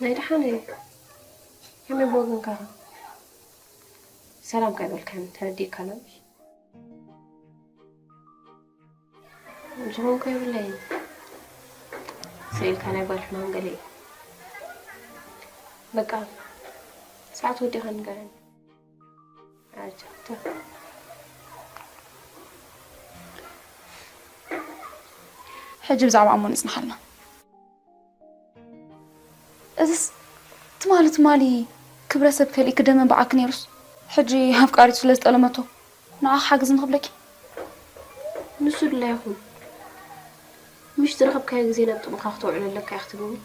ናይ ደሓን እዩ። ከመይ ብወገንካ ኸ? ሰላም ከይበልካን ተረዲእካና። ዝኾንኩ የብለይን። ስኢልካ ናይ ጓል ሕማም ገለ እዩ። በቃ፣ ሰዓት ወዲኻ ንገረኒ። ኣጆካ። ሕጂ ብዛዕባ ኣሞ ንጽንሓልና። እዝስ ትማሊ ትማሊ ክብረ ሰብ ከሊእኪ ደመ በዓኪ ነይሩስ፣ ሕጂ ኣፍቃሪቱ ስለ ዝጠለመቶ ንዓኺ ሓግዝ ንኽብለኪ። ንሱ ድላይኹም ምሽ ዝረኸብካዮ ግዜ ናብ ጥቕምካ ክተውዕሎ ኣለካ ኢኻ ትብልኒ።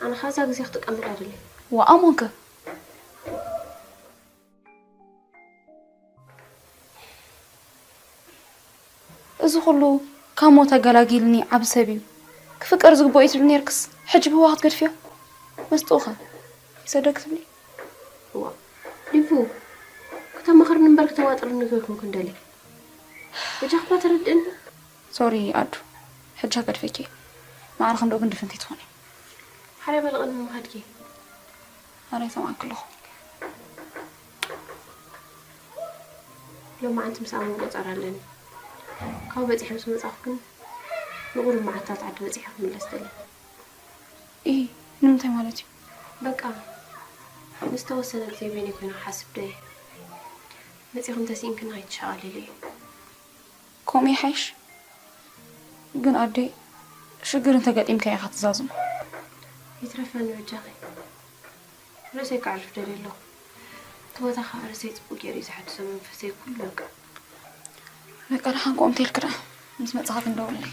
ኣነ ኻዛ ግዜ ክጥቀመላ ደለየ። ዋእ ኣሞንከ? እዚ ኩሉ ካብ ሞት ኣገላጊልኒ ዓቢ ሰብ እዩ። ክፍቀር ዝግብኦ እዩ ትብል ነይርክስ፣ ሕጂ ብህዋ ክትገድፍዮ? መስጥኡኸ ይሰደግ ትብሊ? እዋ፣ ሊፉ፣ ክተማኽርኒ እምበር ክተዋጥርኒ ገይርኩም ክንደሊ። በጃኽባ ተረድእኒ። ሶሪ ኣዱ፣ ሕጂ ኣገድፈኪ። ማዕረ ክንደኡ ግን ድፍንቲ ትኾኒ። ሓደ በልቕን ምኻድኪ። ኣረ ይሰምዓኪ ኣለኹ። ሎማዓንቲ ምስ ኣመን ቆጸራ ኣለኒ። ካብኡ በጺሐ ምስ መጻኹ ግን ንቑሩብ መዓልታት ዓዲ በጺሐ ክምለስ ደሊ። ኢ፣ ንምንታይ ማለት እዩ? በቃ፣ ንዝተወሰነ ግዜ በይነይ ኮይነ ክሓስብ ደየ። መጺኹም ተሲእንክን ኣይትሸቓለሊ እዩ። ከምኡ ይሓይሽ። ግን ኣደይ፣ ሽግር እንተገጢምካ ኢኻ ትዛዝም። ይትረፈኒ በጃኺ። ርእሰይ ከዕርፍ ደልየ ኣለኹ። እቲ ቦታ ኸዓ ርእሰይ ጽቡቕ ገይሩ እዩ ዝሕድሶ፣ መንፈሰይ ኩሉ በቃ። በቃ ደሓን ከምኡ እንተኢልኪ ደኣ ምስ መጻኻ ክንደውለይ።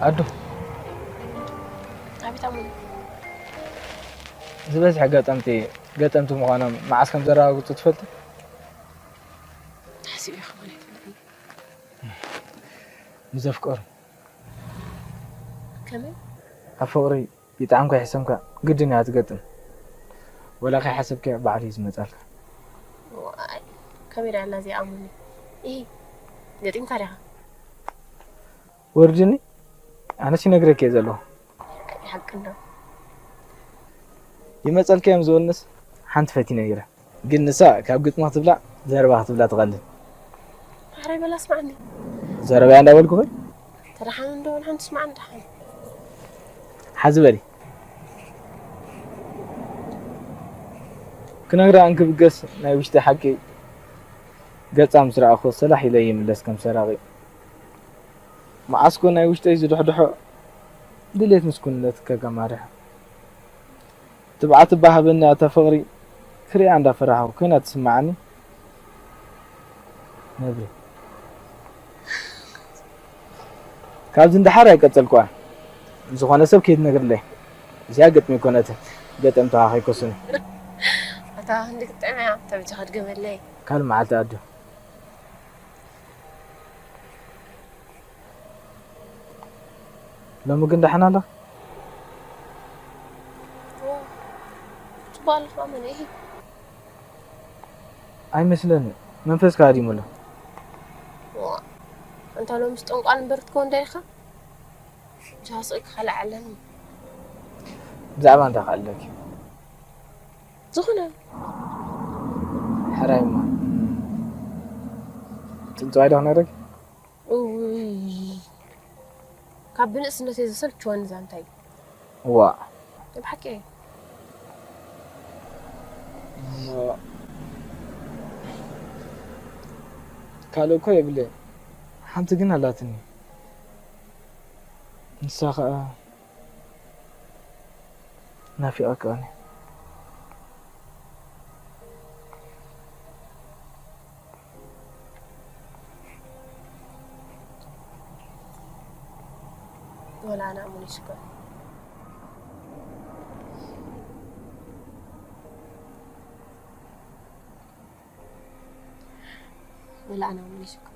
ኣዱ። ኣቤት ኣሙን። ዝበዝሕ ገጠምቲ ገጠምቲ ምዃኖም መዓስ ከም ዘረጋግጹ ትፈልጢ? ሓሲበ ክኸውን ኣይፈልጥን። ንዘፍቀሩ። ከመይ? ኣብ ፍቕሪ ይጥዓም ከይሕሰምካ ግድን እያ ትገጥም። ወላ ከይሓሰብካዮ ባዕሉ እዩ ዝመጻልካ። ዋይ፣ ከመይ ደኣ ኣላ እዚኣ ኣሙኒ? ኢሂ፣ ገጢምካ ዲኻ? ወርድኒ፣ ኣነስ ይነግረኪ እየ ዘለኹ። ሓቂ እንዶ። ይመጸልካ እዮም ዝበሉንስ ሓንቲ ፈቲነ ነይረ። ግን ንሳ ካብ ግጥሚ ክትብላዕ ዘረባ ክትብላ ትቐልል። ማዕረይ በላ ስማዕኒ። ዘረባያ እንዳበልኩኺ? ተደሓኑ እንዶ ሓንቲ ስማዕኒ ደሓን። ሓዚ በሊ። ክነግራ እንክብገስ ናይ ውሽጢ ሓቂ ገጻ ምስ ረኣኹ ሰላሕ ኢለ ይምለስ ከም ሰራቒ። መዓስኮ ናይ ውሽጠይ ዝድሕድሖ ድሌት ምስ ኩነት ከጋማርሕ። ትብዓት እባ ሃበኒ ኣታ ፍቕሪ ክሪኣ እንዳፈራሕኹ ኮይና ትስምዓኒ። ነብሪ። ካብዚ ንደሓር ኣይቀጸልኩዋን። ዝኾነ ሰብ ከይትነግርለይ። እዚኣ ገጥሚ ኣይኮነትን። ገጠምትኻ ከይከሱኒ። ኣታ ክንዲ ግጥም እያ፣ ተበጃኻ ድገመለይ። ካልእ መዓልቲ ኣዱ። ሎሚ ግን ደሓን ኣለኻ? ጽቡቕ ኣለኹ ኣመነ። ኢሂ። ኣይመስለኒ። መንፈስካ ሃዲሙ ኣሎ። ዋ፣ ኣንታ ሎምስ ጠንቋል እምበር ክትከውን ዶ ኢኻ? ጃስቂ ክኸልዕ ኣለኒ። ብዛዕባ እንታይ ክኣልለኪ? ዝኾነ። ሕራይ እሞ። ጽንጽዋይ ዶ ክነግረኪ? እውይ። ካብ ብንእስነተይ ዘሰልችወኒ ዛንታ እዩ። እዋ። ናይ ብሓቂ እዩ። እሞ ካልእ እኮ የብለይን። ሓንቲ ግን ኣላትኒ። ንሳ ኸኣ ናፊቐካኒ። ወላ ኣነ ኣሙን ይሽኮር። ወላ ኣነ ኣሙን ይሽኮር።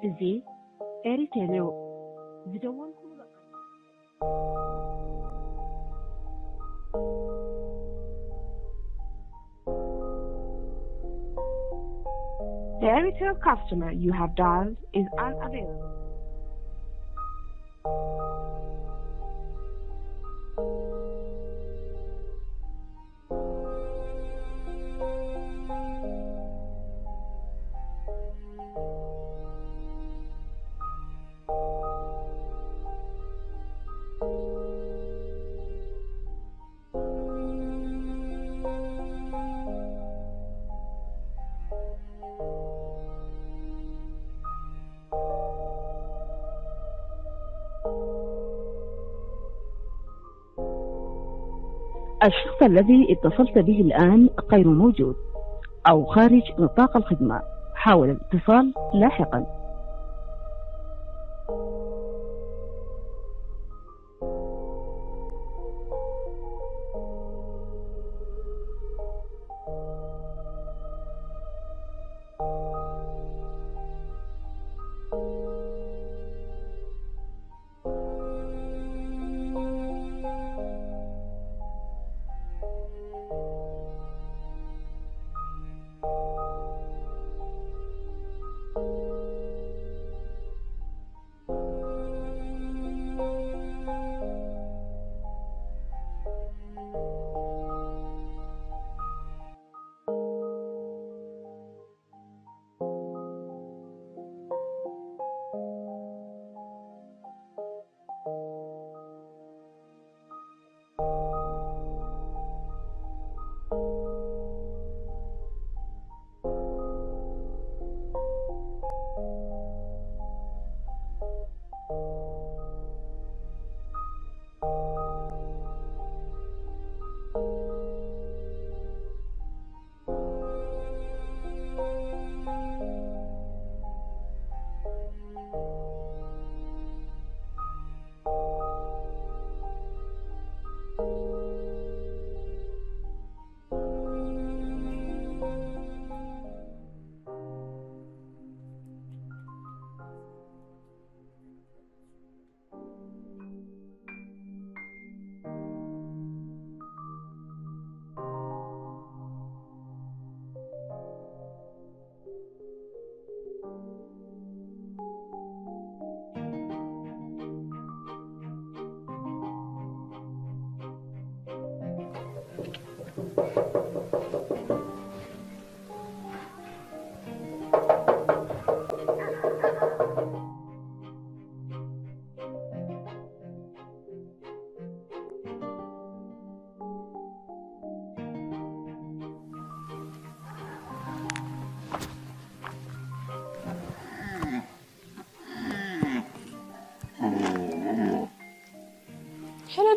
እዚ ኤሪቴል እዩ። ዝደወልኩምሉ The Airtel customer you have dialed is unavailable. الشخص الذي اتصلت به الآن غير موجود أو خارج نطاق الخدمة. حاول الاتصال لاحقا.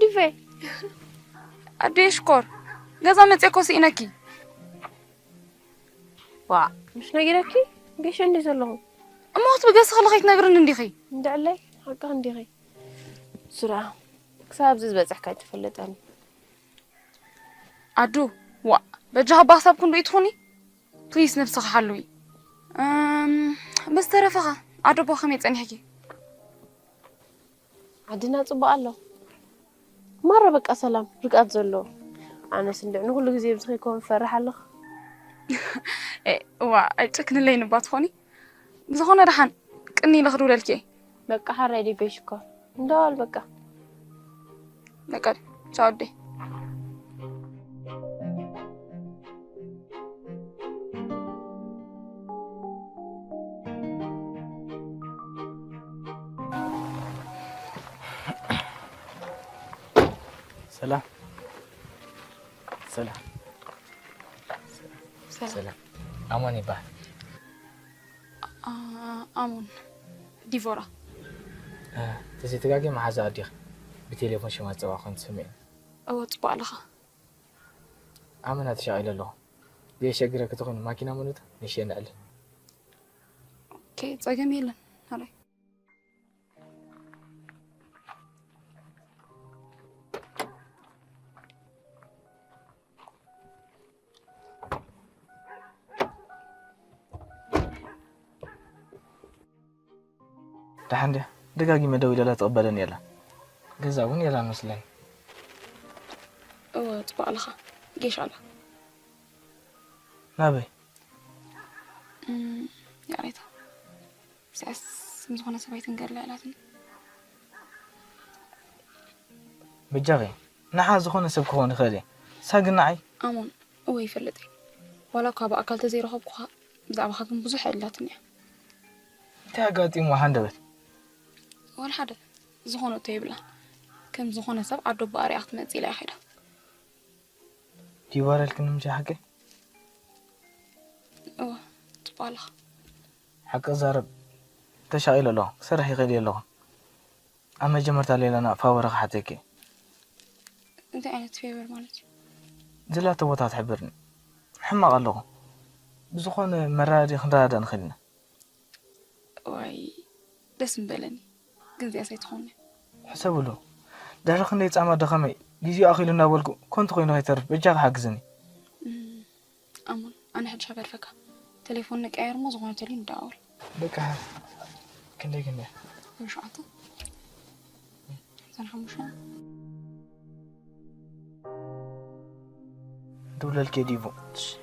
ዲፌ። ኣደይ ሽኮር፣ ገዛ መፅየ እኮ ስኢነኪ። ዋ፣ ምሽ ነጊረኪ? ገሸ እንዲ ዘለኹ። እሞ ክትብገሲ ከለኺ ትነግርኒ እንዲኺ? እንድዕለይ፣ ሓቅኺ እንዲኺ። ስራ፣ ክሳብ ኣብዚ ዝበፅሕካ ኣይተፈለጠኒ። ኣዱ፣ ዋ፣ በጃ ሃባ ክሳብ ክንዱ ትኹኒ? ፕሊስ ነብስኺ ሓልዊ። እም፣ ብዝተረፈኸ ኣደቦ ከመይ ጸኒሕኪ? ዓድና ጽቡቕ ኣሎ። ማራ በቃ ሰላም፣ ርግኣት ዘለዎ። ኣነስ እንድዕ ንኹሉ ግዜ ብዝኺ ክኸውን ፈርሕ ኣለኹ። እ፣ እዋ፣ ኣይጨክንለይን እባ ትኾኒ። ብዝኾነ ደሓን ቅኒ ኢለ ክድውለልኪ እየ። በቃ ሓራይ ደይ በይሽኮ። እንዳዋል በቃ። በቃ ቻው ኣደይ። ሰላም። ሰላም። ሰላም። ሰላም። ኣማን ይበሃል። ኣ-፣ ኣሙን። ዲቮራ። እ፣ ተዘይተጋግየ መሓዛ ኣዲኺ። ብቴሌፎን ሽማ ዝጸዋዕኹ ትሰምዒ። እወ፣ ጽቡቕ ኣለኻ። ኣመና ተሻቒለ ኣለኹ። ዘየሸግረኪ ተኾይኑ ማኪና ምኑታ ንእሽተይ ነዕልል። ኦኬ፣ ጸገም የለን። ሃላይ። ደሓን ድያ? ደጋጊመ ደዊለላ ትቕበለኒ የላ። ገዛ እውን የላ መስለኒ። እወ፣ ጽቡቕ ኣለኻ። ጌሽ ኣላ። ናበይ? እም፣ ያሬታ። እዚኣስ ምስ ዝኾነ ሰብ ኣይትንገርላ ኢላትኒ። በጃኺ፣ ንዓ ዝኾነ ሰብ ክኸውን ይኽእል እየ። ንሳ ግን ንዓይ ኣሞን፣ እወ ይፈልጥ እየ። ዋላ እኳ ብኣካል ተዘይረኸብኩኻ፣ ብዛዕባኻ ግን ብዙሕ ኣዕሊላትኒ እያ። እንታይ ኣጋጢምዋ ሃንደበት? ዋላ ሓደ፣ ዝኾነቶ የብላን። ከም ዝኾነ ሰብ ዓዶ ኣቦኣ ሪኣ ክትመጽእ ኢላ እያ ከይዳ። ዲባራ ኢልክኒ ምሽ ሓቂ? እወ፣ ጽቡቕ ኣለኻ። ሓቂ ክዛረብ ተሻቒለ ኣለኹ። ክሰርሕ ይኽእል እየ ኣለኹ። ኣብ መጀመርታ ሌላና ፋወር ክሓተኪ። እንታይ ዓይነት ፌቨር ማለት እዩ? ዘላቶ ቦታ ትሕብርኒ። ሕማቕ ኣለኹ። ብዝኾነ መረዳድኢ ክንረዳዳእ ንኽእል ኢና። ዋይ፣ ደስ ምበለኒ። ግን እዚኣስ ኣይትኾንን። ሕሰብሉ። ድሕሪ ክንደይ ጻማ ደኸመይ፣ ግዜኡ ኣኺሉ እናበልኩ ኮንቱ ኮይኑ ከይተርፍ በጃኻ ሓግዝኒ። እም፣ ኣሙን፣ ኣነ ሕጂ ከገድፈካ። ቴሌፎን ንቀያየር እሞ ዝኾነ ተልዩ ንደዋወል። በቃ፣ ክንደይ ክንደይ? ሸውዓተ። ሓምሳን ሓሙሽተን። ደውለልኪ ዲቡ፣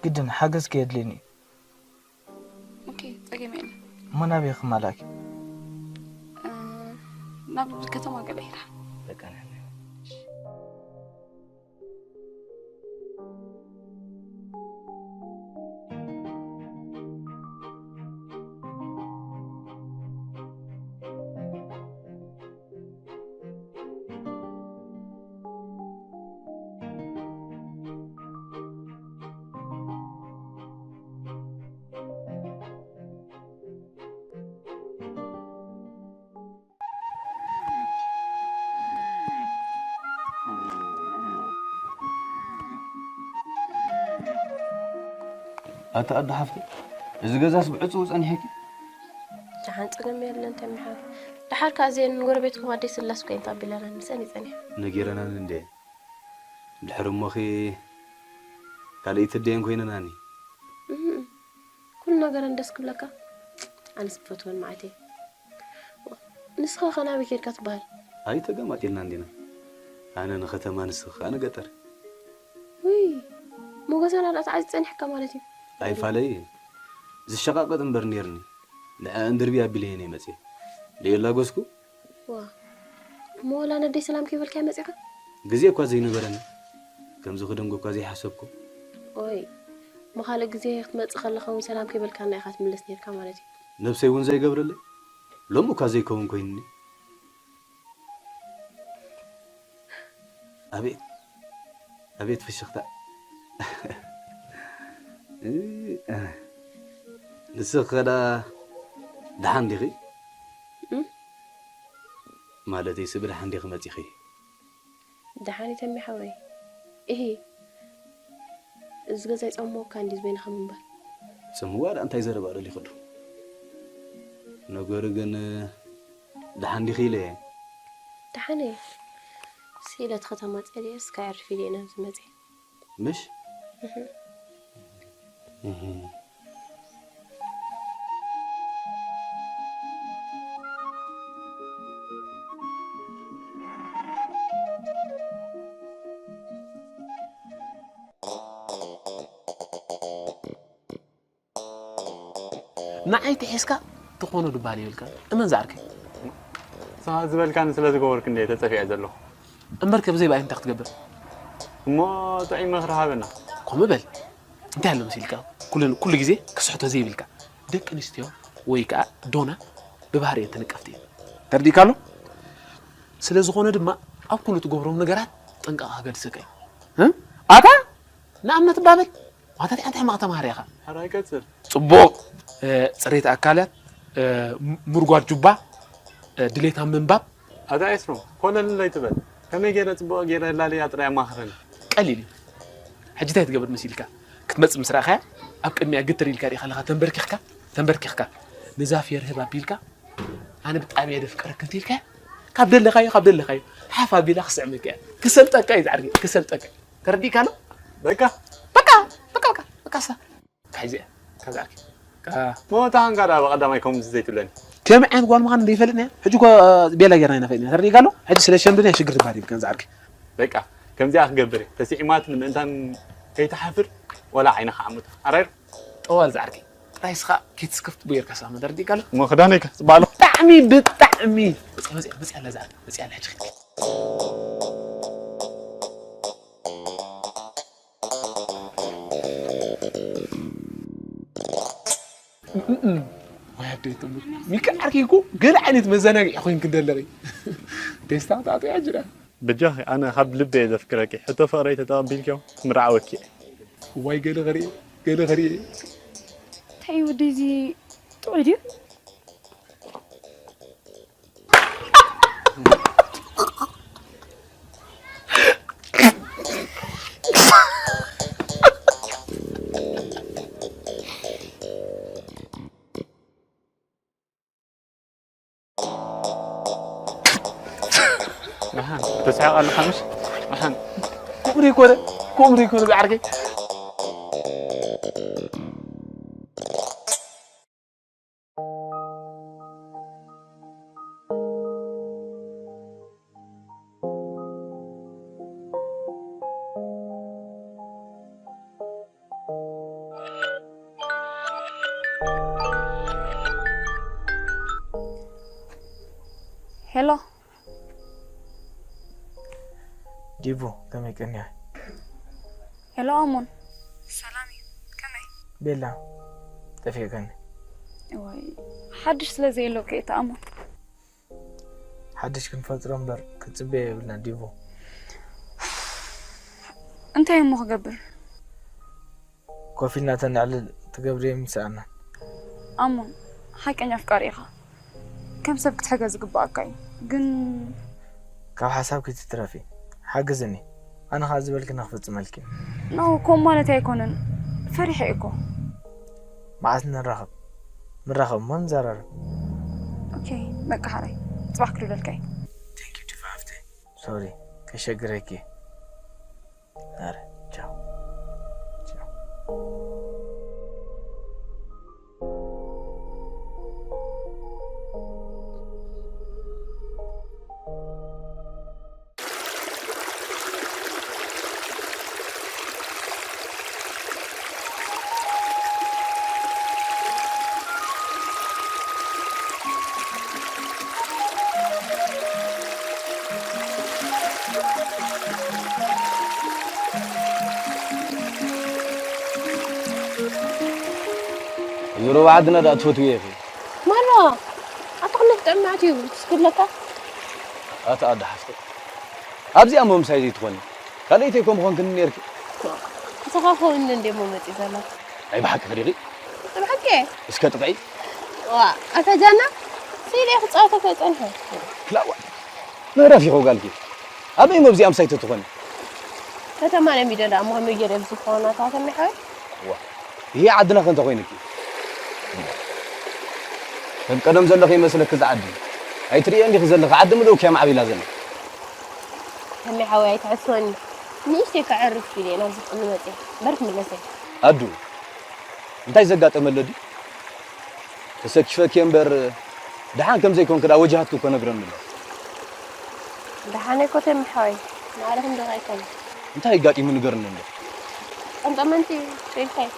ግድን ሓገዝ ከየድልየኒ እዩ። ኦኬ፣ ጸገም የለን። እሞ ናበይ ክመላእኪ? እ፣ ናብ ከተማ ገለ ይራ። በቃ፣ ንሕና። ኣታ ኣዶ ሓፍተይ፣ እዚ ገዛስ ብዕጹው ጸኒሐኪ? ደሓን ጸገም የለን ተሚሓ። ደሓር ከኣ እዚአን ጎረቤትኩም ኣደይ ስላስ ኮይን ተቐቢለና ንሰን ይጸኒሐ። ነጊረናን እንዴ? ድሕሪ እሞኺ ካልኣይቲ ኣደየን ኮይነናኒ። እም፣ ኩሉ ነገረን ደስ ክብለካ። ኣነስ ብፈትወን መዓተይ። ንስኻ ከ ናበይ ኬድካ ትበሃል? ኣይተገማጢልና እንዲና። ኣነ ንኸተማ ንስኺ ከኣ ንገጠር። ውይ፣ ሞገዛና ደኣ ተዓጽዩ ጸኒሕካ ማለት እዩ። ኣይፋለይ። ዝሸቃቀጥ እምበር ኔርኒ። ንዐኣን ድርቢ ኣቢለ እየ መጽየ። ደየላጎስኩ? ዋ፣ እሞ ወላ ነደይ ሰላም ከይበልካያ መጺኻ? ግዜ እኳ ዘይነበረኒ። ከምዚ ክደንጎ እኳ ዘይሓሰብኩ። ኦይ፣ እሞ ካልእ ግዜ ክትመጽእ ከለኻ እውን ሰላም ከይበልካና ኢኻ ትምለስ ኔርካ ማለት እዩ። ነብሰይ እውን ዘይገብረለይ። ሎሚ እኳ ዘይከውን ኮይኑኒ። ኣቤት፣ ኣቤት ፍሽኽታ። ንስኺ ከ ደኣ ደሓን ዲኺ? እም? ማለተይሲ ብደሓን ዲኺ መጺኺ? ደሓን እዩ ተሜ ሓወይ። እሂ፣ እዚ ገዛ ይጸምወካ እንዲ ዝበይንኻ ምንባር። ጽምዋ ደኣ እንታይ ዘረባ ደሊኹ ዶ? ነገሩ ግን ደሓን ዲኺ ኢለ እየ። ደሓን እየ። ስኢለ እቲ ከተማ ጸሊኤስ ከዕርፍ ኢለ እየ ናብዚ መጽየ። ምሽ? እህ። እህ። ንዓይ ተሒዝካ ትኾኖ ድባል ይብልካ። እመን ዝዓርከይ። ንስኻ ዝበልካኒ ስለ ዝገበርኩ እንድየ ተጸፊዐ ዘለኹ። እምበር ከብዘይ ብኣይ እንታይ ክትገብር? እሞ ጥዑይ ምኽሪ ሃበና። ከምኡ በል። እንታይ ኣሎ መሲልካ? ኩሉ፣ ኩሉ ግዜ ክስሕቶ ዘይብልካ። ደቂ ኣንስትዮ ወይ ከኣ ዶና ብባህሪ እየን ተነቀፍቲ እየን። ተረዲእካ ኣሎ? ስለ ዝኾነ ድማ ኣብ ኩሉ ትገብሮም ነገራት ጥንቃቐ ከገድሰካ እዩ። እ? ኣታ ንኣብነት እባ በል። ኣታ እንታይ ሕማቕ ተማሃሪ ኢኻ? ሕራይ ቀጽል። ጽቡቕ። እ፣ ጽሬት ኣካላት፣ እ፣ ም-፣ ምርጓድ ጁባ፣ እ፣ ድሌታ ምንባብ። ኣታ ኤስሮ፣ ኮለል ኣይትበል። ከመይ ገይረ ጽቡቕ ገይረ ላልያ ጥራይ ኣማኽረኒ። ቀሊል እዩ። ሕጂ እንታይ ትገብር መሲልካ? ክትመጽእ ምስ ረኣኻያ፣ ኣብ ቅድሚኣ ግትር ኢልካ ዲኻ ኣለኻ? ተንበርኪኽካ፣ ተንበርኪኽካ፣ "ንዛፍ የርህብ" ኣቢልካ፣ "ኣነ ብጣዕሚ እየ ዘፍቅረኪ" እንተኢልካያ፣ ካብ ደለኻዮ፣ ካብ ደለኻዮ፣ ሓፍ ኣቢላ ክስዕመካ እያ። ክሰልጠካ እዩ ዝዓርከይ፣ ክሰልጠካ። ተረዲእካ ኣሎ? በቃ። በቃ፣ በቃ፣ በቃ፣ በቃ፣ እሳ። እንታይ እዚኣ? ከዛኪ። ካ- ሞታ ሃንጋ ደኣ ብቐዳማይ ከምዚ ዘይትብለኒ። ከመይ ዓይነት ጓል ምዃን ዘይፈልጥና እያ። ሕጂ እኮ ቤላ ጌርና ኢና ፈሊጥና። ተረዲእካ ኣሎ? ሕጂ ስለ ሸም ድንያ ሽግር ትበሃል የብልካን ዝዓርከይ። በቃ፣ ከምዚኣ ክገብር እየ። ተስዒማት ንምእንታን ከይትሓፍር፣ ወላ ዓይንኻ ዓሙታ። ኣራይ ዶ? ጠዋል ዝዓርከይ። ጥራይ እስኻ ኬትስከፍት ጌርካ ሳማ ተረዲእካ ኣሎ? እሞ ክዳነይ ከ ጽባሎ? ብጣዕሚ፣ ብጣዕሚ። መጽያ፣ መጽያ፣ መጽያ ኣላ ዝዓርከይ። መጽያ ኣላ ሕጂ። እም፣ እም። ወይ ኣደይ ትሙት። ሚኪ ዓርከይ እኮ ገለ ዓይነት መዘናግዒ ኮይንኪ እንደለኺ። ቴስታ ጣጡ ያጅራ። በጃኺ፣ ኣነ ካብ ልበ እየ ዘፍቅረኪ። ሕቶ ፍቕረይ ተተቐቢልክዮ፣ ክምርዓወኪ እየ። ዋይ ገለ ክርኢ፣ ገለ ክርኢ። እንታይ እዩ ወደይ እዚ ጥዑይ ድዩ? ኣሃ፣ ተስሓቕ ኣለኻ ምሽ? ኣሃ። ክብሪ ይኮነ፣ ክብሪ ይኮነ ዝዓርከይ። ሄሎ። ዲቡ፣ ከመይ ቀኒያ? ሄሎ ኣሞን። ሰላም እዩ። ከመይ? ቤላ፣ ጠፊእካኒ። እዋይ፣ ሓድሽ ስለ ዘየሎ ከ እቲ ኣሞን። ሓድሽ ክንፈጥሮ እምበር ክትጽበዮ የብልና ዲቡ። እንታይ እሞ ክገብር? ኮፍ ኢልና ተነዕልል ትገብርዮ ይምስኣና። ኣሞን፣ ሓቀኛ ኣፍቃሪ ኢኻ። ከም ሰብ ክትሕገዝ ዝግባኣካ እዩ። ግን ካብ ሓሳብ ከይትትረፊ። ሓግዝኒ። ኣነ ኸኣ ዝበልክኒ ክፍጽመልኪ። ኖ፣ ከምኡ ማለት ኣይኮነን። ፈሪሐ እኮ። መዓስ ንራኸብ? ንራኸብ እሞ ንዘራረብ። ኦኬ፣ በቃ ሓራይ። ጽባሕ ክድውለልካ እየ። ቴንክ ዩ ዲፋ ሃፍተይ። ሶሪ፣ ከሸግረኪ። ኧረ፣ ቻው። ቻው። እዚ ሩባ ዓድና ደኣ ትፈትውዮ ኢኺ። ማራ፣ ኣታ ክንደይ ጥዑም መዓት እዩ ትስክለካ? ኣታ ኣደ ሓፍተይ። ኣብዚኣ እሞ ምሳይ ዘይትኾኒ። ካልኣይተይ እኮ ምኾንክኒ ነይርኪ። ንስኻ ክኸውን እንደ እሞ መጺእ ዘለኹ። ናይ ብሓቂ ኸዲኺ? ናይ ብሓቂ? እስከ ጥቕዒ። ዋ፣ ኣታ ጃና፣ ስኢለ ክጻወተካ ይጸንሐ። ክላዋ። ምዕራፍ ይኸው ጋልኪ። ኣበይ እሞ ኣብዚኣ ምሳይ ተትኾኒ? ከተማ ለሚደ ደኣ እሞ ከመይ ገይረ ኣብዚ ክኾና እታ ተመይ ሓወይ? ዋ፣ ይሄ ዓድና ከ እንተ ኮይንኪ? ከም ቀደም ዘለኺ ይመስለኪ እዛ ዓዲ? ኣይትርእዮን ዲኺ ዘለኺ? ዓዲ ምሉእ እኮ እያ ማዕቢላ ዘላ። ተመይ ሓወይ ኣይትሕስወኒ። ንእሽተይ ከዕርፍ ኢለ እየ ናብዚ ክቕኒ መፅየ። እምበር ክምለስ እየ። ኣዱ፣ እንታይ ዘጋጠመ ኣሎ ድዩ? ተሰኪፈኪ እምበር ደሓን ከም ዘይኮንኪ ደኣ ወጃሃትኪ እኮ ነግረኒ ኣሎ። ደሓን እኮ ተመሓወይ፣ ማዕረ ክንድኻ ኣይኮነን። እንታይ ኣጋጢሙ ንገርኒ እንዶ። ጠንጠመንቲ ሸይልካይ።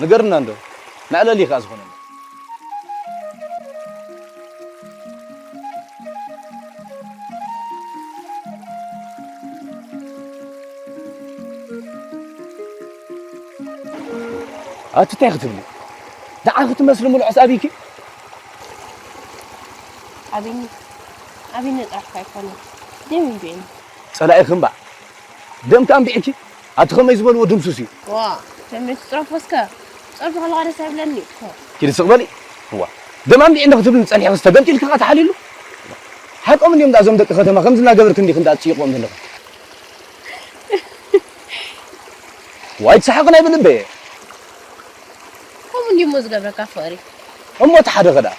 ንገርና እንዶ፣ መዕለሊ ከኣ ዝኾነና። ኣቲ እንታይ ክትብሊ? ደዓ ክትመስሊ ምልዖስ ኣቢኪ? ኣቢኒ፣ ኣቢኒ ጥራሕ እኳ ኣይኮነን። ደም እንቢዕኒ። ጸላኢኺ እምበኣር። ደም ከኣ እንቢዕኪ? ኣቲ ከመይ ዝበልዎ ድምሱስ እዩ? ዋ፣ ተመይ ትጽረፎ እስከ። ትጸርፊ ከለኻ ደስ ኣይብለኒ እኮ። ኪዲ ስቕ በሊ። ዋ፣ ደም ኣንቢዕኒ ክትብሊ ጸኒሕክስ ተገምጢልኪ ከኣ ተሓሊሉ? ሓቆም እንድዮም ደኣ እዞም ደቂ ከተማ ከምዚ እናገበርኪ እንዲኺ እንዳ ትጭይቕዎም ዘለኺ። ዋይ ትሰሓቕ ናይ ብልበየ። ከምኡ እንድዩ እሞ ዝገብረካ ፍቕሪ። እሞ እቲ ሓደ ኸ ደኣ?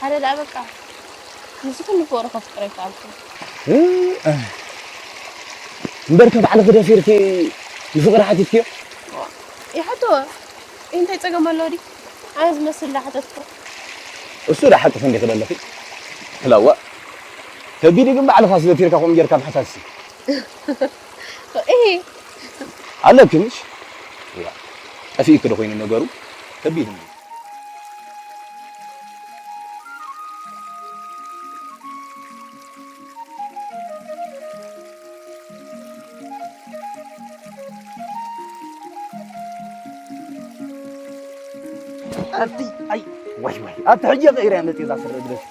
ሓደ ደኣ በቃ። ንሱ ኩሉ ፍቕሪ ከፍቅሮ ኣይከኣልኩን። እ፣ እ። እምበርከ ባዕልኺ ደፊርኪ ንፍቕሪ ሓቲትክዮ? ይሓቶ። እንታይ ጸገም ኣለዎ ድዩ? ኣነ ዝመስል ዳሓተትኩ። እሱ ዳ ሓቅኺ እንዲኺ ዘለኺ። ክላዋ። ከቢድ ግን ባዕልኻ ስለ ፊርካ ከምኡ ጌርካ ምሕታትሲ። እሂ። ኣለኪ ምሽ? ዋ። ጠፊእኪ ዶ ኮይኑ ነገሩ? ከቢድ እንዲ። ኣቲ ኣይ ወይ ወይ ኣቲ ሕጂ ቀይረ ያመት የዛ ስረ ድረስ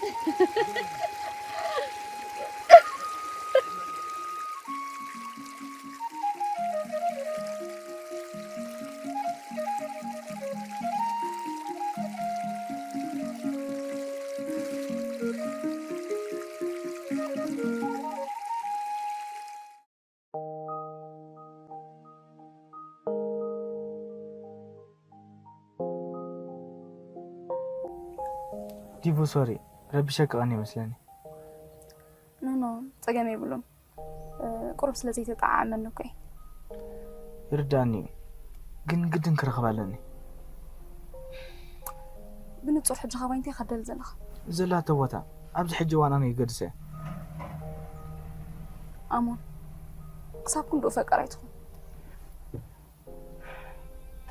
ዲቡ ሶሪ ረቢሸኪ ቀኒ ይመስለኒ። ኖ ኖ ጸገም የብሉን። ቁሩብ ስለ ዘይተጠዓዓመኒ እኮ እየ። ይርዳእኒ እዩ ግን ግድን ክረኽባ ኣለኒ። ብንጹር ሕጂ ካባይ እንታይ ኢኻ ትደሊ ዘለኻ? ዘላቶ ቦታ ኣብዚ ሕጂ እዋን ኣነ ይገድሰ እየ። ኣሞን ክሳብ ክንድኡ ፈቃር ኣይትኹን።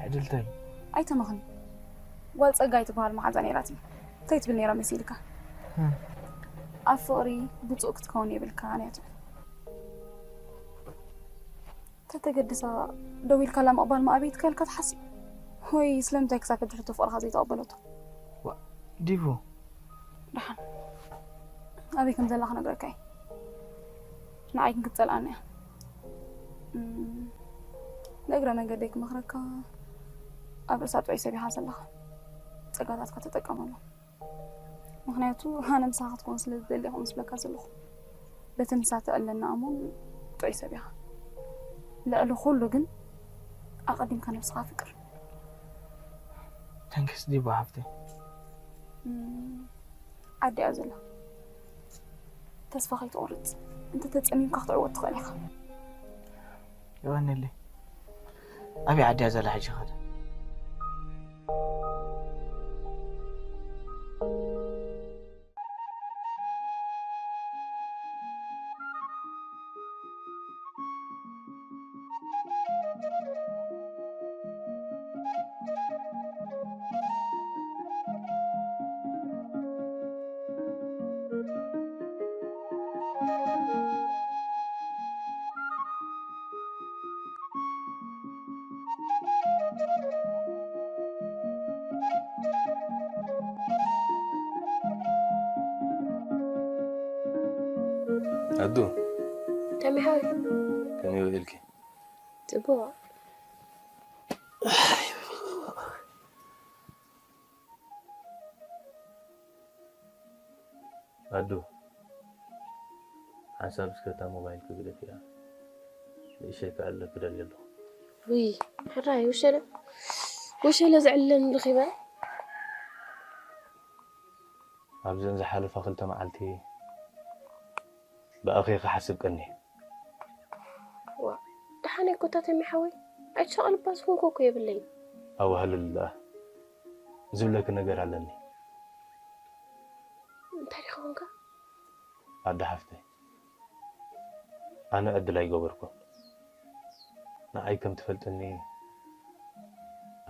ዕድልተይ። ኣይተመኽኒ። ጓል ጸጋይ ትበሃል መሓዛ ነይራትኒ። እንታይ ትብል ነይራ መሲልካ? ኣብ ፍቕሪ ብጹእ ክትከውን የብልካን እያ ትብል። ተተገድሳ ደው ኢልካላ ምቕባል ምኣበይ ትከልካ ትሓስብ? ወይ ስለምንታይ ክሳብ ሕጂ ሕቶ ፍቕርኻ ዘይተቐበለቶ? ዲቡ። ደሓን ኣበይ ከም ዘላ ክነግረካ እየ። ንዓይ ግን ክትጸልኣኒ እያ። እም፣ ንእግረ መንገደይ ክመኽረካ፣ ኣብ ርእሳ ጥዑይ ሰብ ኢኻ ዘለኻ። ጸጋታትካ ተጠቀመሉ። ምኽንያቱ ኣነ ምሳኻ ክትከውን ስለ ዝደሊ እየ ከምኡ ዝብለካ ዘለኹ። በቲ ንሳ ተዕለና ኣሞን ጥዑይ ሰብ ኢኻ። ልዕሊ ኩሉ ግን ኣቐዲምካ ነብስኻ ኣፍቅር። ተንክስ ዲቡ ሓፍተይ። እም፣ ዓዲ እያ ዘላ። ተስፋ ከይትቖርጽ። እንተተጸሚምካ ክትዕወት ትኽእል ኢኻ። የቐንየለይ። ኣበይ ዓዲ እያ ዘላ ሕጂ ኸ? ኣዱ፣ ከመይ ሓወይ? ከመይ ውዒልኪ? ጽቡቕ። ኣዱ፣ ሓንሳብ እስከ እታ ሞባይል ክግደፍ እያ። ንእሸይ ክዕለ ክደሊ ኣለኹ። ውይ፣ ሕራይ፣ ውሸለ፣ ውሸለ ዝዕለኒ ረኺበ። ኣብዘን ዝሓለፋ ክልተ መዓልቲ ብኣኺ ክሓስብ ቀኒ። ዋ፣ ደሓነይ እኮ ታተሚ ሓወይ፣ ኣይትሸቐልባ ዝኾንኩ እኮ የብለይን። ኣዋህልል ደኣ፣ ዝብለኪ ነገር ኣለኒ። እንታይ ዲኻ ኮንካ? ኣደ ሓፍተይ፣ ኣነ ዕድል ኣይገበርኩን። ንዓይ ከም ትፈልጥኒ፣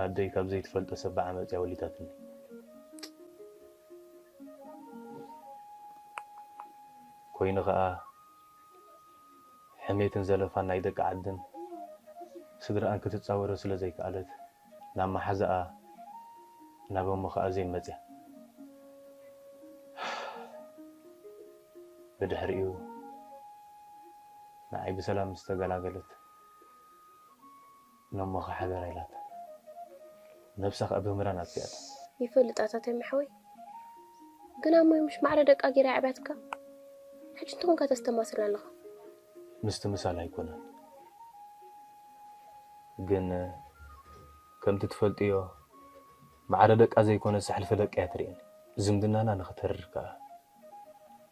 ኣደይ ካብ ዘይትፈልጦ ሰብ ብዓመጽ እያ ወሊዳትኒ። ኮይኑ ኸኣ፣ ሕሜትን ዘለፋን ናይ ደቂ ዓድን ስድራኣን ክትጻወሮ ስለ ዘይከኣለት፣ ናብ መሓዛኣ፣ ናብ እሞ ኸኣ ዜን መጽያ። ብድሕሪኡ፣ ንዓይ ብሰላም ምስ ተገላገለት፣ ነሞኻ ሓደራ ኢላታ። ነብሳ ኸኣ ብምህራን ኣጥፊኣታ። ይፈልጥ ኣታ ተሚ ሓወይ። ግን ኣሞይ ምሽ ማዕረ ደቃ ጌራ የዕብያትካ። ሕጂ እንታይ ኮንካ ተስተማስል ኣለኻ? ምስቲ ምሳል ኣይኮነን። ግን ከምቲ ትፈልጥዮ፣ ማዕረ ደቃ ዘይኮነ፣ ስሕልፈ ደቃ እያ ትርእየኒ። ዝምድናና ንኽተርር ከኣ፣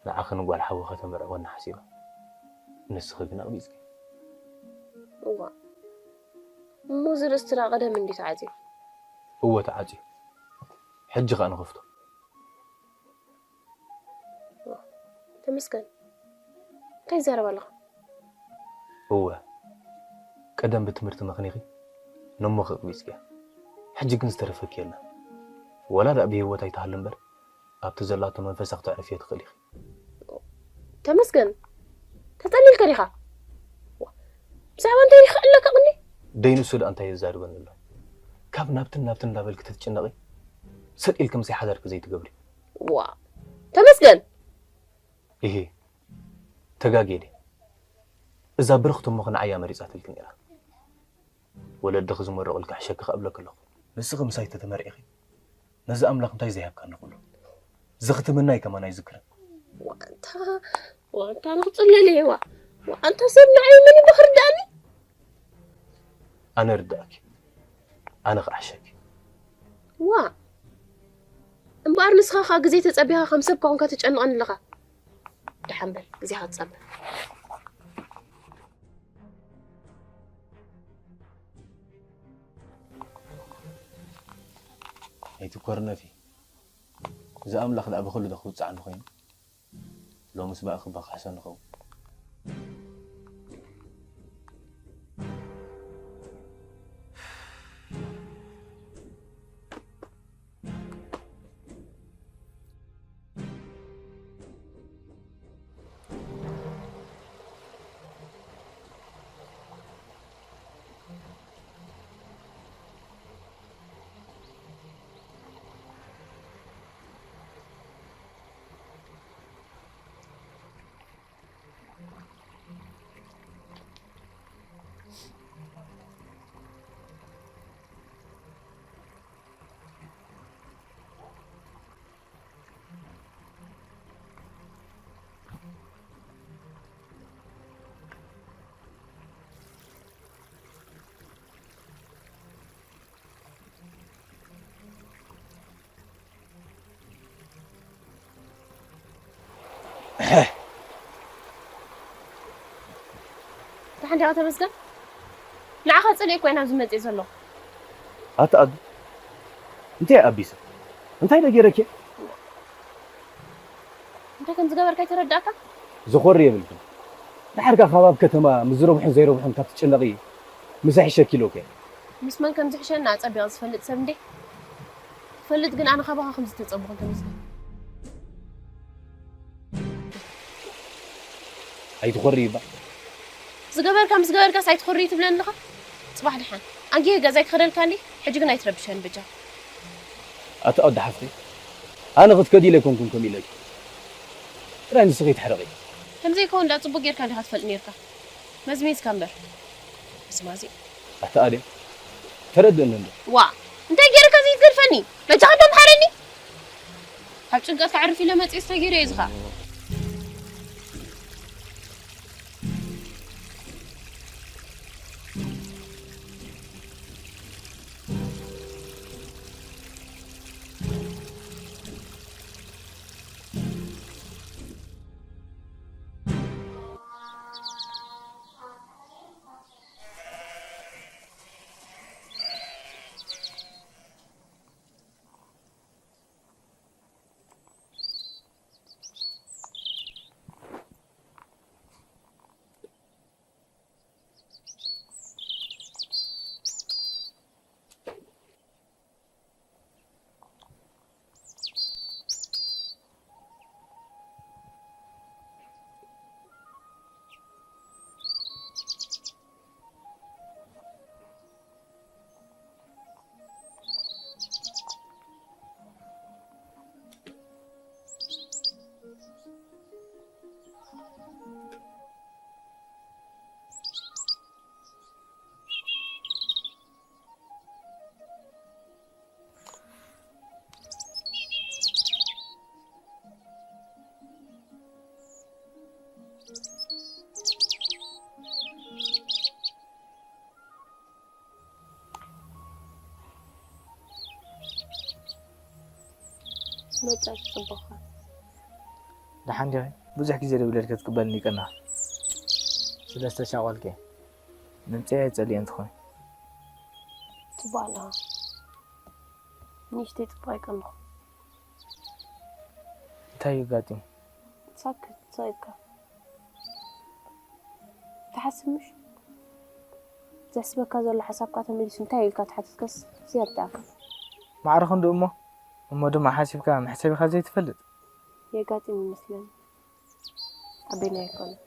ንዓኽን ጓል ሓዊ ከተመርዕወና ሓሲባ። ንስኺ ግን ኣቕቢጽኪ። እዋ። እሞ እዚ ርእስትና ቀደም እንድዩ ተዓጽዩ? እወ ተዓጽዩ። ሕጂ ከኣ ንኸፍቶ። ተመስገን። እንታይ ትዛረብ ኣለኻ? እወ። ቀደም ብትምህርቲ መኽኒኺ፣ ነሞኺ ኣቕቢጽክያ። ሕጂ ግን ዝተረፈኪ የለን። ወላ ደኣ ብህይወት ኣይትሃሊ እምበር፣ ኣብቲ ዘላቶ መንፈሳ ክተዕርፍዮ ትኽእሊ ኢኺ። ተመስገን፣ ተጸሊልካ ዲኻ? ዋ፣ ብዛዕባ እንታይ ዲኻ ኣለካ ቅኒ? ደይንሱ ደኣ እንታይ የዛርበኒ ኣሎ? ካብ ናብትን ናብትን እንዳበልኪ ተትጭነቒ፣ ሰጥ ኢልኪ ምሳይ ሓዳርኪ ዘይትገብሪ። ዋ፣ ተመስገን። ኢሂ፣ ተጋግየ ድየ? እዛ ብርኽቲ እሞኺ ንዓይ እያ መሪጻትልኪ ነይራ። ወለድኺ ዝመረቑልኪ ሕሸኪ ከኣ እብለኪ ኣለኹ። ንስኺ ምሳይ ተተመርዒኺ፣ ነዚ ኣምላኽ እንታይ ዘይሃብካኒ ኩሉ። ዝኽትምናይ ከማን ኣይዝክርን። ዋንታ፣ ዋንታ ንኽጽለል እየ ዋ። ዋንታ ሰብ ንዓይ መን እዩ ክርድኣኒ? ኣነ እርድኣኪ። ኣነ ክዓሸኪ። ዋ። እምበኣር ንስኻ ኸኣ ግዜ ተጸቢኻ ከም ሰብ ኮንካ ትጨንቐኒ ኣለኻ። ደሓን በል፣ ግዜኻ ትጸበ። ኣይትኮርነፊ። እዚ ኣምላኽ ደኣ ብኹሉ ዶ ክውጽዓኒ ኮይኑ? ሎምስ ብኣኺ ክባኻሕሶ ንኸውን። ደሓን ዲኻ ተመስገን? ንዓኻ ጸሊኤ እኮ እየ ናብዚ መጺኤ ዘለኹ። ኣታ ኣዱ፣ እንታይ ኣቢሰ? እንታይ ዶ ገይረኪ? እንታይ ከም ዝገበርካ ይተረዳእካ? ዝኾሪ የብልክን። ድሓር ከኣ ካብ ኣብ ከተማ ምስ ዝረብሑን ዘይረብሑን ካብ ትጭነቒ ምሳይ ሕሸኪ ኢለኪ። ምስ መን ከም ዝሕሸኒ ኣጸቢቐ ዝፈልጥ ሰብ እንዴ? ትፈልጥ ግን ኣነ ካባኻ ከም ዝተጸበኹ ተመስገን። ኣይትኾሪ እባ። ዝገበርካ ምስ ገበርካስ ኣይትኾሪ ትብለኒ ኣለኻ? ጽባሕ ደሓን ኣንጊሀ ገዛይ ክኸደልካ እንዲ፣ ሕጂ ግን ኣይትረብሸኒ በጃኻ። ኣቲ ኣወዲ ሓፍተይ፣ ኣነ ክትከዲ ኢለ ኣይኮንኩን ከምኡ ኢለኪ። ጥራይ ንስኺ ኣይትሕረቒ። ከም ዘይከውን ደኣ ጽቡቕ ጌርካ ዲኻ ትፈልጥ ኔርካ? መዝሚዝካ እምበር። መዝማዚ። ኣቲ ኣደም፣ ተረድእኒ እንዶ። ዋ፣ እንታይ ጌርካ ዘይትገድፈኒ? በጃኻ ዶ ምሓረኒ? ካብ ጭንቀት ከዕርፍ ኢለ መጽኤ እንታይ ገይረ እየ ዝኻ? መጻእኪ ጽቡቕ። ደሓን ዲኺ? ብዙሕ ግዜ ደዊለልኪ ክትቅበልኒ ይቀና። ስለ ዝተሻቆልኪ ምምጽኤ ኣይጸልእን ትኾኒ። ጽቡቕ ኣለኻ። ንእሽተይ ጽቡቕ ኣይቀንኹ። እንታይ እዩ ኣጋጢሙ? ሳክት፣ እንታይ ኢልካ? ትሓስብ ምሽ? ዘሕስበካ ዘሎ ሓሳብካ ተመሊሱ እንታይ ኢልካ ትሓትትከስ ዝያዳ ትኣክል። ማዕረ ክንድኡ እሞ፣ እሞ ድማ ሓሲብካ መሕሰቢኻ ዘይትፈልጥ? የጋጥም ይመስለኒ። ኣበይና ኣይኮነን።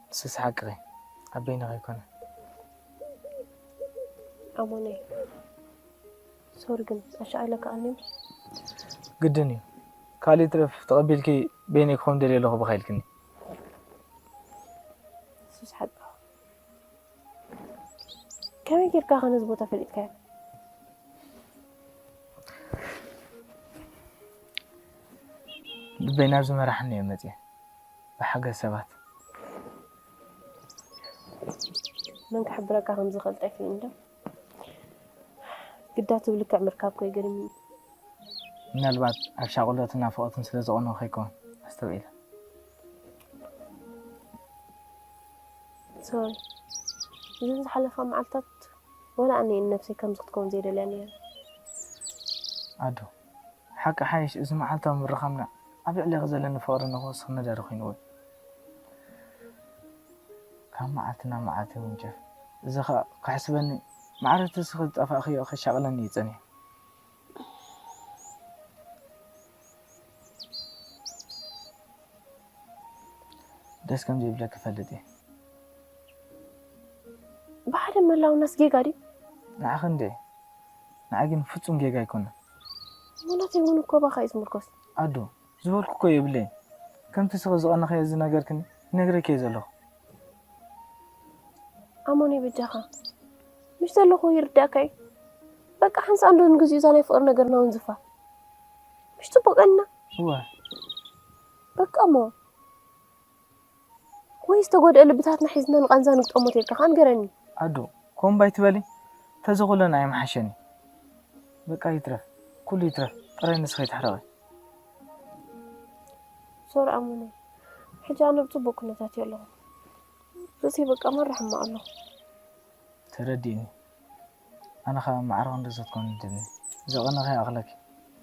ንስስ ሓቅኺ፣ ኣበይና ኣይኮነ። ኣሞነይ፣ ሶሪ ግን ኣሻቒለካ ኣልኒ። ግድን እዩ። ካልእ ይትረፍ ተቐቢልኪ በይነይ ክኸውን ደልየ ኣለኹ ብኻ ኢልክኒ። ንስስ ሓቅኻ። ከመይ ጌርካ ከ ነዚ ቦታ ፈሊጥካዮ? ልበይ ናብ ዝመራሕኒ እየ መፅየ። ብሓገዝ ሰባት። መን ክሕብረካ ከም ዝኽእል ጠፊኡ እንዶ። ግዳ ትብል ልክዕ ምርካብኮ ይገርም እዩ። ምናልባት ኣብ ሻቕሎትን ናፍቖትን ስለ ዝቐነኹ ከይከውን ኣስተውዒለ። ሶሪ፣ እዘን ዝሓለፋ መዓልታት ወላ ኣነ እየ ንነብሰይ ከምዚ ክትከውን ዘይደልያ ነይረ። ኣዶ፣ ሓቂ ሓይሽ እዚ መዓልታዊ ምርኻብና ኣብ ልዕሌኺ ዘለኒ ፍቕሪ ንኽወስኽ ነዳዲ ኮይንዎ እዩ። ካብ መዓልቲ ናብ መዓልቲ ይውንጨፍ። እዚ ኸኣ ከሕስበኒ ማዕረ እቲ እስኺ ዝጠፋእኽዮ ከሻቕለኒ እዩ ጸኒሑ። ደስ ከም ዘይብለኪ እፈልጥ እየ። ብሓደ ምህላውናስ ጌጋ ድዩ? ንዓኺ እንድየ። ንዓይ ግን ፍጹም ጌጋ ኣይኮነን። እሞ ናተይ እውን እኮ ባኻ እዩ ዝምርኮስ። ኣዶ፣ ዝበልኩ እኮ የብለይን። ከምቲ እስኺ ዝቐነኽዮ ዝነገርክኒ፣ ይነግረኪ እየ ዘለኹ። ኣሞኒ በጃኻ። ምሽ ዘለኹ ይርዳእካ እዩ። በቃ ሓንሳእ እንዶ ንግዚኡ እዛ ናይ ፍቕሪ ነገርና እውን ዝፋ። ምሽ ጽቡቕ ቀንና። እወ። በቃ እሞ። ወይ ዝተጎድአ ልብታትና ሒዝና ንቓንዛ ንግጠሞ ተልካ ከኣ ንገረኒ። ኣዱ፣ ኮምባይ ትበሊ? ተዝኹለን ኣይምሓሸኒ። በቃ ይትረፍ፣ ኩሉ ይትረፍ፣ ጥራይ ንስኺ ኣይትሕረቒ። ሶሪ ኣሞነይ፣ ሕጂ ኣነ ብጽቡቕ ኩነታት እየ ኣለኹ። ርእሰይ በቃ ማራ ሕማቕ ኣለኹ። ተረዲእኒ። ኣነ ኸኣ ማዕረ ክንዲ ዘትኮን ይደሊ። ዘቐነኺ ይኣኽለኪ።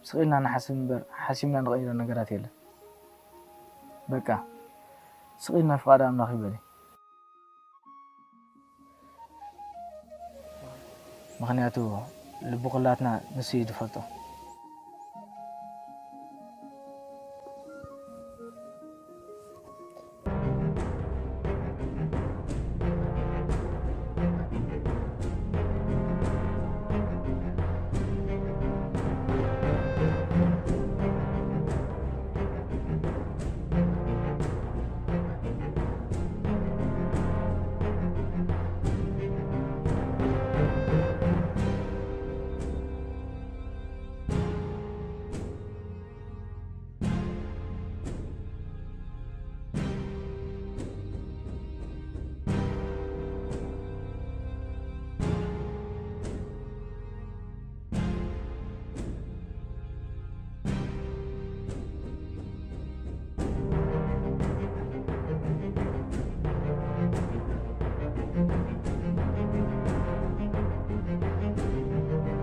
ስቕ ኢልና ንሓስብ እምበር ሓሲብና ንቕይሮ ነገራት የለን። በቃ ስቕ ኢልና ፍቓድ ኣምላኽ ይበሊ። ምኽንያቱ ልቢ ኩላትና ንሱ እዩ ዝፈልጦ።